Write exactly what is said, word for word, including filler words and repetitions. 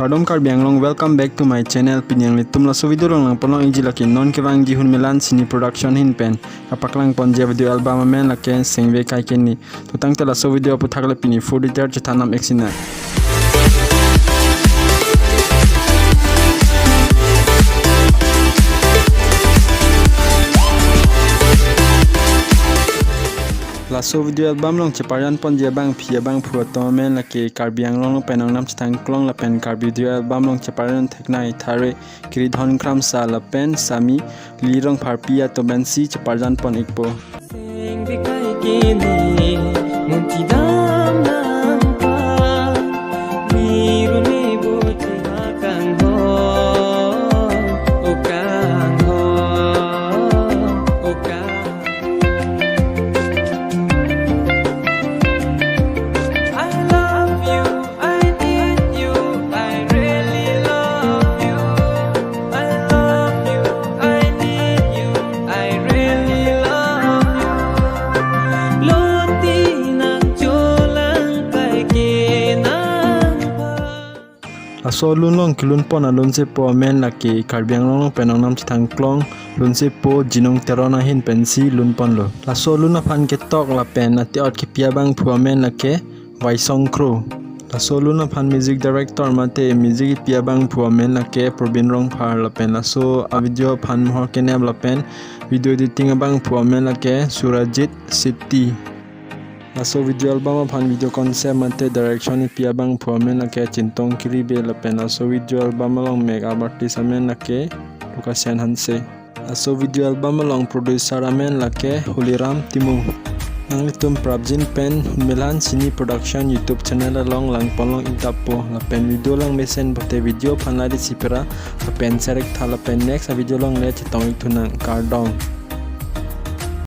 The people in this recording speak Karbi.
Kardom Karbi Anglong, welcome back to my channel. Pini nanglitum laso video along langpon long-ikji lake non kevangji Hunmilan Cine Production ahin pen kapaklang ponji video album amen lake Sengve Kai Keni. To tangte laso video aphuthak le pini full detail chethan nam-ik sinang. Laso video album along cheparjan ponji abangpi abangphu atum amen lake Karbi Anglong along pen nangnam chethang klong lapen Karbi video album along cheparjan theknei thare Kiridhon Kramsa lapen Sami Lili Rongpharpi atum pensi cheparjan pon-ikpo. Sengve Kai Keni, munti dam nangpa, mirun me boche ha kanghon, o kanghon, o kanghon. I love you, I need you, I really love you. I love you, I need you, I really love you. Lonti nangcholang Kai Keni nangpa. Laso alun along kelun pon alunsepo amen lake Karbi Anglong along pen nangnam chethang klong lunsepo Jinong Teron ahin pensi lun ponlo. Laso alun aphan ketok lapen ate-ot kepi abangphu amen lake Waisong Kro. Laso alun aphan music director mate music kepi abangphu amen lake Probin Rongphar lapen laso avideo aphan mohor kenep lapen video editing abangphu amen lake Surajit Sethi. Laso video album aphan video concept mate direction kepi abangphu amen lake Chintong Kiribe lapen laso video album along makeup artist amen lake Lukasen Hanse. Laso video album along producer amen lake Holiram Timung. Nanglitum prapjin pen Hunmilan Cine Production YouTube channel along langpon long-ik tha po lapen video langmesen pote video aphan like isi pira lapen share-ik tha lapen next avideo along le chetong-ik thunang, kardom.